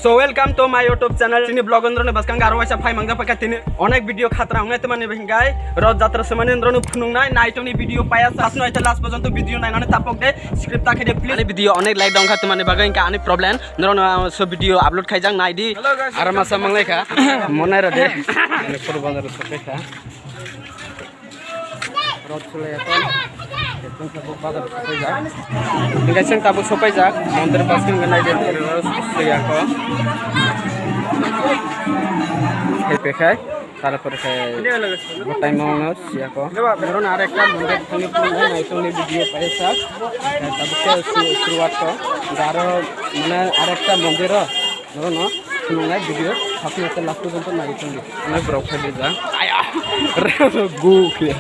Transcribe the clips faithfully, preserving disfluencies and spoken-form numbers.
So welcome to my YouTube channel. Tini vlog ndroni bwskango aro waisa phai mangjak paikha tini onek video khatra wngnai tongmani hinkhai Roth Jatra swmani ndroni phunuknai naitokni video paiya sa. First no last porjonto video nainani tapok de, skip ta khaide please. Ani video onek like dongkha tongmani bagwi hinkha ani problem. Ndroni so video upload khaijak naidi. Hello guys, aro masa manglai kha. Monai rode. Ani photo bazar sokai kha. Roth chulai ya to. Ekdom tabuk bazar sopai jak. Hingke chwng tabuk sopai jak. Mondir bwskango nai de, mondir o sopai jak o. Hai pekhai, tarpore khe bo time o no siya ko. Oro no arekta mondir thangwi phunuknai naitokni video paisa. Tabuk khe su-, suruwat ko. Aro mane arekta mondir o. Oro no phunuknai video, hapni ate last porjonto nai tongdi. Onek borok phai rijak. Aya! Gu khe.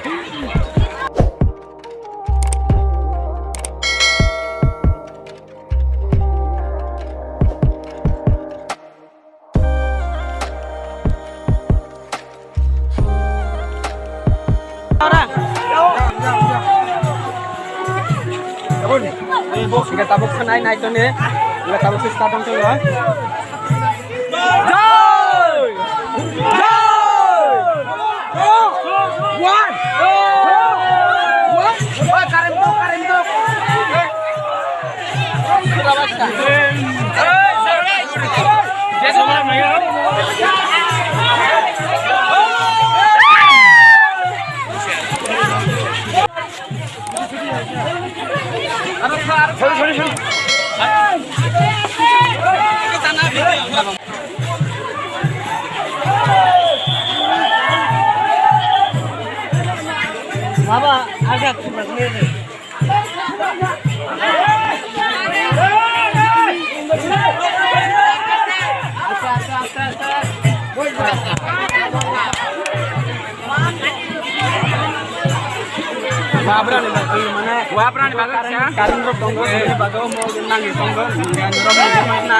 Hingke tabuk khanai nai toni. Hingke tabuk se start wng tonglo. Jai! Jai! One! One! Oi, current to, current to. Baba, agak. Wabrani bagwi mane, wabrani bagwi current, current rok tongo, bini bagwi mo nangwi tongo, norok nangwi na.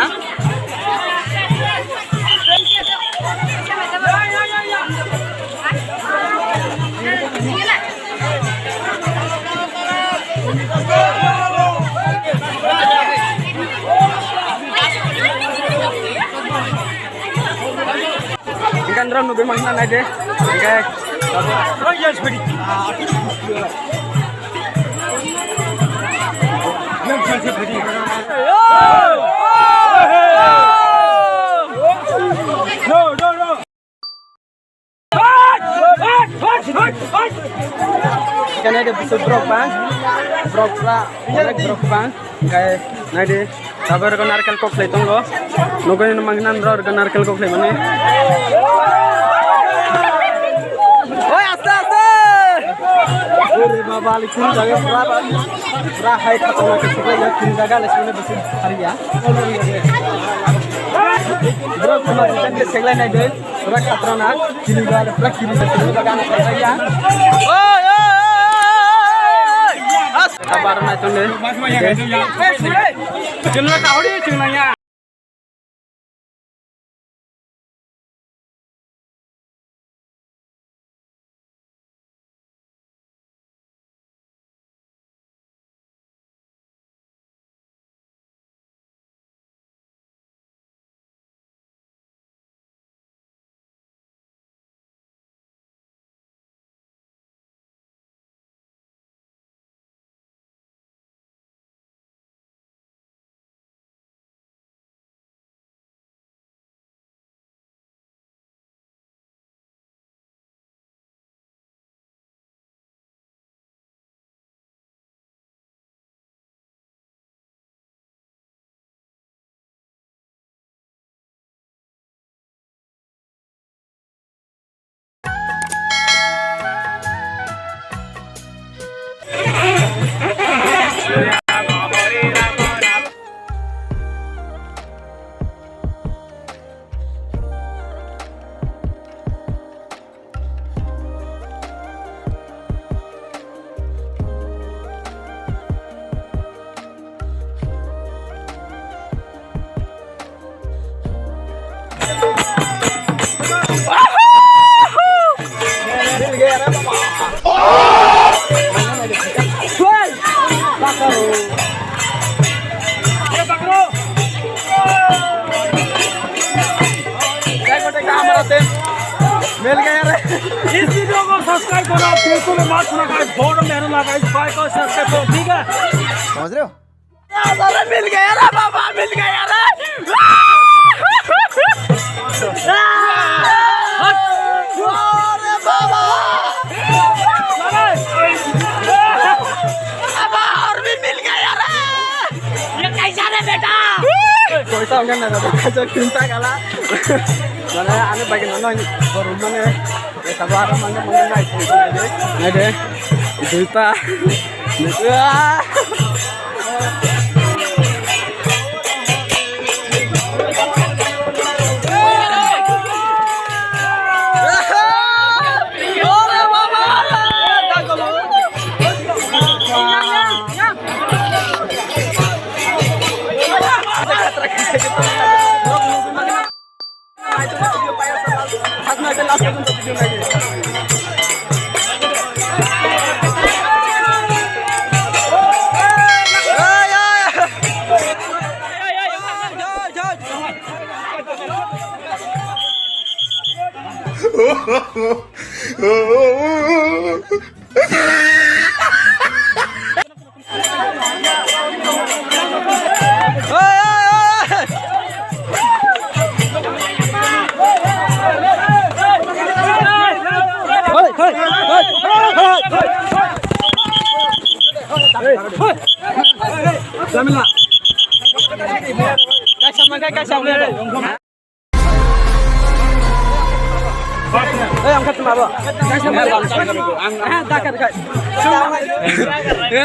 Ikan ram nubui mangna nai de. Ikan. No, no, no. Kene de bisu brok bang, brok pra, onek brok bang, kai nai de. Tabuk rwgwi narkel kok khlai tongo. Nugwi no mangna norok rwgwi narkel kok khlai mani. Oi, aste, aste. Ore baba, ali khum jaga pura, pura hai khatona khe seklai ya, khum jaga le sene bisi hariya. Bro, kuma jaga seklai nai de. Pura khatrana, kiri gale, pura kiri gale, kiri gale, kiri gale. Oi, oi, oi, oi, oi, oi. As. Kabar nai tonne. Chunna kahori chunna ya. इस वीडियो को सब्सक्राइब करो, बिल्कुल मत भूलना गाइस, बहुत मेहनत लगा इस भाई को सब्सक्राइब करो, ठीक है? समझ रहे हो? अरे मिल गया रे बाबा, मिल गया रे। अरे बाबा। बाबा, और भी मिल गया रे। ये कैसा रे बेटा? Poisa hwnkhai naina, khaijak tinta gala. Mane ani bagwi nono borok mane tabuk aro mane mane nai. Nai de. Duita. Ah.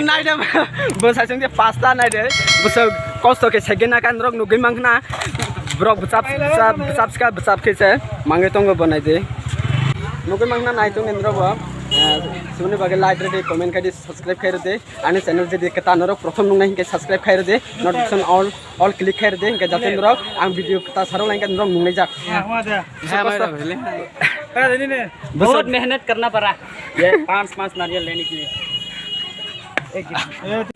Nai de, bo sai sung de pasta nai de, bo sai kosto khe second na kan rok nugui mang khna, borok bwchap, bwchap, bwchap ska, bwchap khe se mangui tongo bo nai de. Nugui mang khna nai tong ni rok bo, eh, sumuni bagwi like rw di, comment khai di, subscribe khai rw di, ani channel jodi kwtal norok prothom nung nai hinkhe subscribe khai rw di, notification all. All click khai rwdi, hinkhe jate norok ang video ta sarok lainka norok nungnai jak. बहुत मेहनत करना पड़ा। ये पाँच पाँच नारियल लेने के लिए।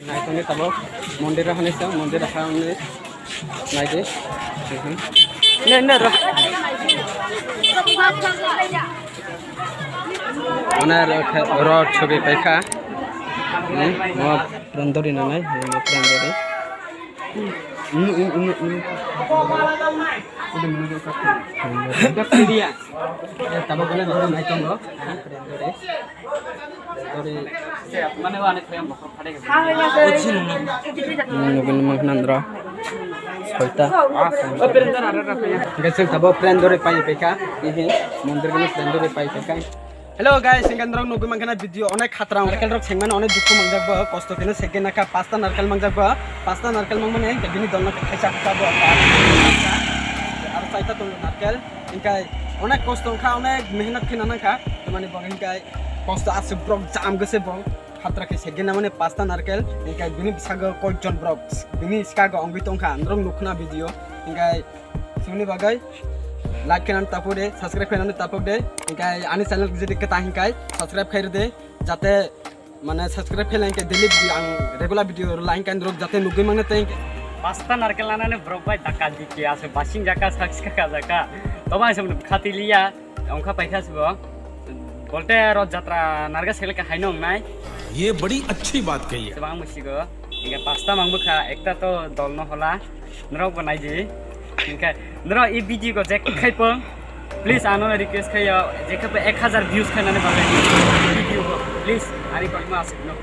Nai tongni tabuk mondir o hanai se, mondir o hanai nai de. Ne, ne, ro. Ano ro, ro chogwi paikha. Ni, mo prandori nanai, mo prandori. Nugui mangkha nandro soita. Hingke chwng tabuk prandori pai paikha. Mondir gini prandori pai paikha. Hello guys, hingke norok nugui mankha na video onek khatrang narkel rok sengmani onek dukhu mangjak bo, kosto kheno sengke nakha pasta narkel mangjak bo, pasta narkel mangmani hingke bini dolno khe khaisa kha bo. Aro saita tongo narkel, hingke onek kosto wngkha, onek mehnat kheno nangkha, tamani bo hingke kosto aswk borok jam gose bo khatra khe sengke namani pasta narkel, hingke bini bwskango koijon borok bini bwskango wngwi tongkha, norok nukhna video, hingke Sumuni bagwi like khainani tapuk de, subscribe khainani tapuk de. Hingke ani channel jodi kwta hingke subscribe khairwdi, jate mane subscribe khailai hingke daily video ang regular video rwlai hingke norok jate nugui mangna tei hingke. Pasta narkel nanani borok bai dakal dike ase basing jaka sakska ka jaka. Tobai se khati liya. Ongkha paikha sibo. Bolte rot jatra narga seleka haino ongnai. ये बड़ी अच्छी बात कही है। Sebang musigo. Hingke pasta mang bwkha, ekta to dol no hola. Norok bo naidi. Hingke norok e video ko je khai pong. Please ano request khayo. Je khe ek hazar views khainani bagwi video ko. Please ani kok ma asik no.